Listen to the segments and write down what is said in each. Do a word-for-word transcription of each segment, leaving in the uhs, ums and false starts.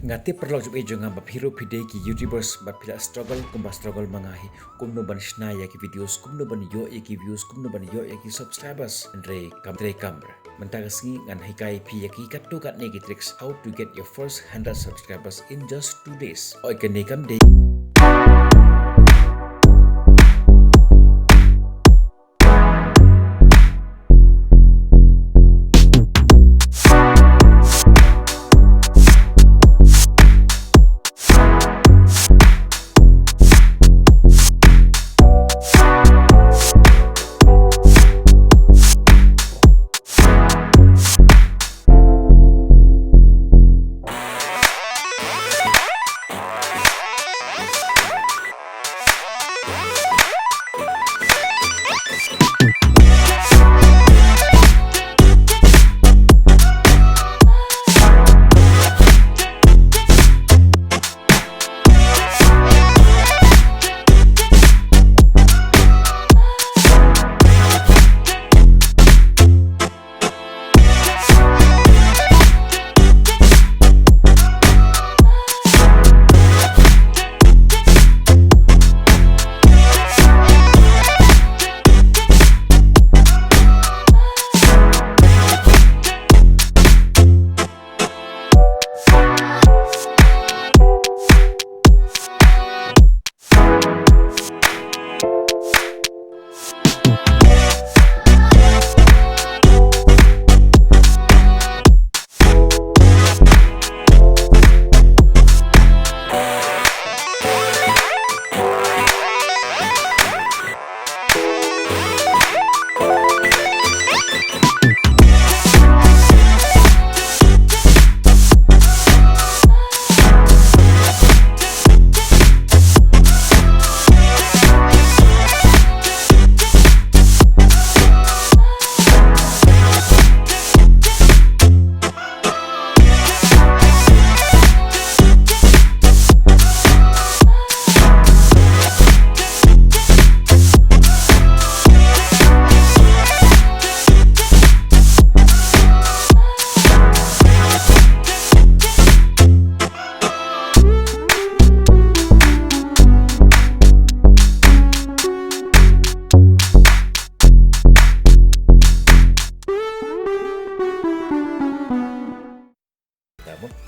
Nga tip paralok jong nga ba phi ruh phi dei ki YouTubers bad phi la struggle kumba struggle ma nga hi. Kumno ban shna ïa ki videos, kumno ban ïoh ïa ki views, kumno ban ïoh ïa ki subscribers. Hynrei kam trei kam. Mynta ka sngi ngan hikai phi ïa ki katto katne ki tricks how to get your first hundred subscribers in just two days. Oi kane kam dei.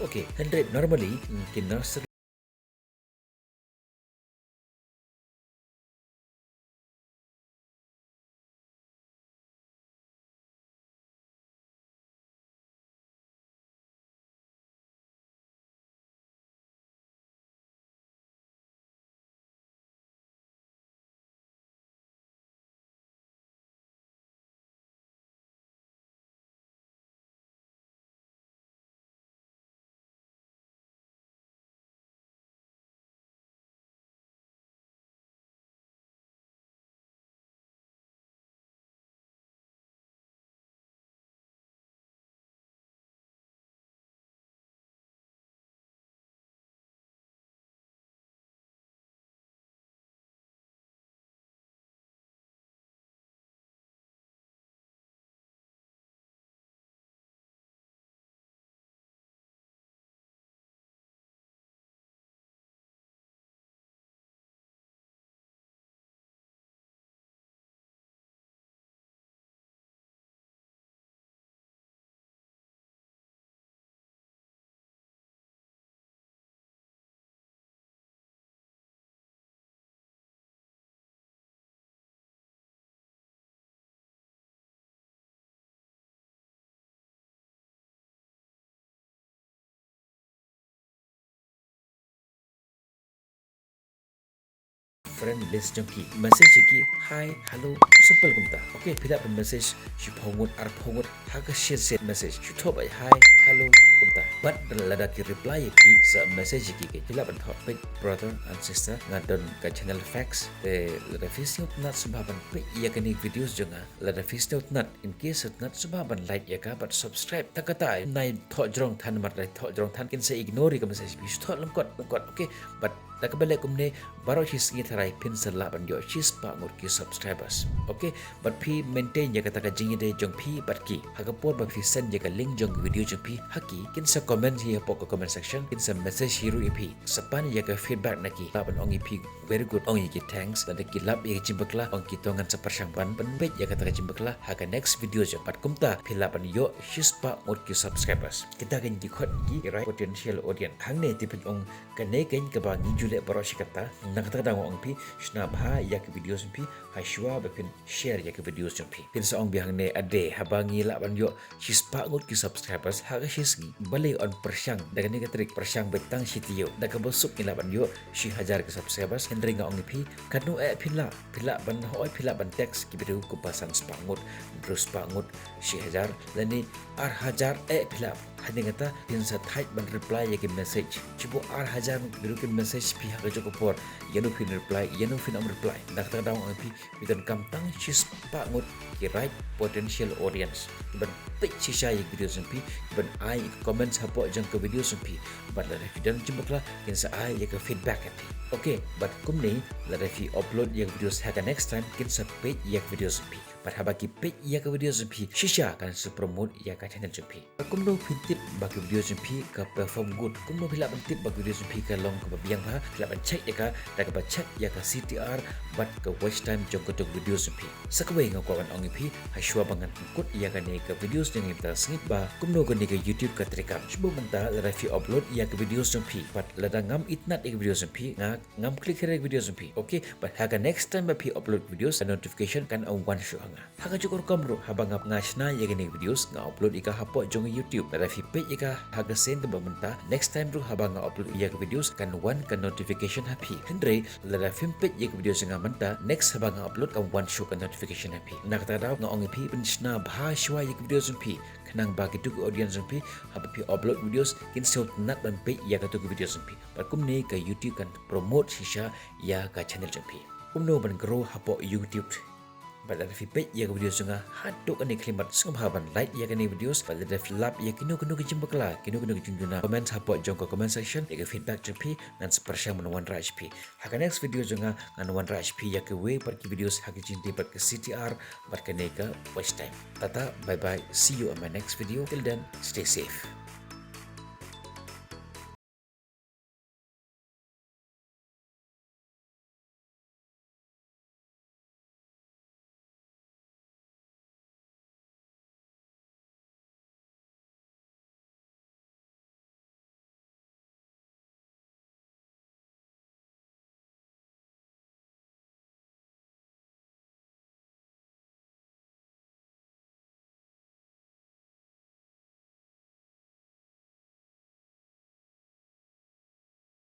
Okay, hynrei normally, mm, ki nursery Friend list jong ki. Message ïa ki, hi, hello, simple kumta. Okay, phi lah ban message shiphew ngut, arphew ngut, ha ka shisien message. Shu thoh beit hi, hello, kumta. Bad lada ki reply ïa phi, sa message ïa ki, phi lah ban thoh, peit brother and sister, nga don ka channel Facts. Te lada phi sngewtynnat sngewbha ban peit ïa kine ki videos jong nga. Lada phi sngewtynnat, in case sngewtynnat sngewbha ban like ïa ka, bad subscribe. Tang kata, nai thoh jrong than, namar lada thoh jrong than kin sa ignore ïa ka message. Phi shu thoh lyngkot, lyngkot, okay? Bad Da kaba leh kumne, baroh shi sngi tharai phin sa lah ban ïoh shispah ngut ki subscribers. Okay, bad phi maintain ïa kata ka jingïadei jong phi bad ki ha ka por ba phi send ïa ka link jong ka video jong phi ha ki, kin sa comment hi hapoh ka comment section, kin sa message hi ruh ïa phi, sa pan ïa ka feedback na ki, lah ban ong ïa phi very good, ong ïa ki thanks, lada ki lap ïa ka jingbakla, ong ki to ngan sa pyrshang ban pynbeit ïa kata ka jingbakla ha ka next video jong. Bad kumta phi lah ban ïoh shispah ngut ki subscribers. Kita ki dei khot ki right potential audience. Hangne te phi ong kane keiñ kaba ngi ju leh baroh shi katta. Na kata ka daw nga ong phi, shna bha ïa ki videos jong phi ha shuwa ba phin share ïa ki videos jong phi. Phin sa ong biang hangne, ade, haba ngi lah ban ïoh shispah ngut ki subscribers ha ka shi sngi, balei yn pyrshang da kane ka trick, pyrshang beit tang shi taïew? Da kaba suk ngi lah ban ïoh shi hajar ki subscribers. Hynrei nga ong ïa phi, katno eh phi lah, phi lah ban, hooid phi lah ban text ki briew kumba san spah ngut, hynriew spah ngut, shi hajar, lane ar hajar eh phi lah. Hadien kata phin sa thait ban reply ïa ki message. Shibun ar hajar briew ki message phi ha kajuh ka por, ïano phin reply, ïano phin ym reply? Na kata ka daw nga ong ïa phi, phi donkam tang shispah ngut ki right potential audience ban peit shisha ïa ki videos jong phi, ban ai ïa ki comments hapoh jong ki videos jong phi. Bad lada phi don jingbakla, kin sa ai ïa ka feedback ïa phi. Okay, bad kumne, lada phi upload ïa ki videos ha ka next time, kin sa peit ïa ki videos jong phi. Bad haba ki peit ïa ki videos jong phi, shisha kan sa promote ïa ka channel jong phi. Kumno phin tip ba ki videos jong phi ka perform good? Kumno phi lah ban tip ba ki videos jong phi ka long kaba biang bha? Phi lah ban check ïa ka da kaba check ïa ka C T R bad ka watch time jong kato ka videos jong phi. Sa kawei nga kwah ban ong ïa phi ha shuwa ba ngan pynkut ïa kane ka videos jong ngi mynta ka sngi, ba kumno kane ka YouTube ka treikam. Shibun mynta lada phi upload ïa ka videos jong phi bad lada ngam itynnad ïa ka videos jong phi, nga ngam click ïa ka videos jong phi. Okay, bad ha ka next time ba phi upload videos, ka notification kan ym wan shuh ha nga. Ha kajuh ka rukom ruh, haba nga, nga shna ïa kane ka videos, nga upload ïa ka hapoh jong ka YouTube. Lada phi peit ïa ka ha ka sien kaba mynta, next time ruh haba nga upload ïa ka videos, kan wan ka notification ha phi. Hynrei lada phim peit ïa ka videos jong nga mynta, next haba nga upload kan wan shuh ka notification ha phi. Na kata ka daw nga ong ïa phi, pynshna bha shuwa ïa ka videos jong phi, khnang ba kito ki audience jong phi, haba phi upload videos, kin sngewtynnad ban peit ïa kato ki videos jong phi. Bad kumne ka YouTube kan promote shisha ïa ka channel jong phi. Kumno ban grow hapoh YouTube? Bad lada phi peit ïa ka videos jong nga haduh kane ka khyllipmat, sngewbha ban like ïa kane ka videos. Bad lada phi lap ïa kino kino ki jingbakla, kino kino ki jingduna, comment hapoh jong ka comment section ïa ka feedback jong phi, ngan sa pyrshang ban wanrah sha phi. Ha ka next video jong nga ngan wanrah sha phi ïa kiwei pat ki videos ha ka jingïadei bad ka C T R bad kane ka watch time. Tata, bye bye, see you on my next video. Till then, stay safe.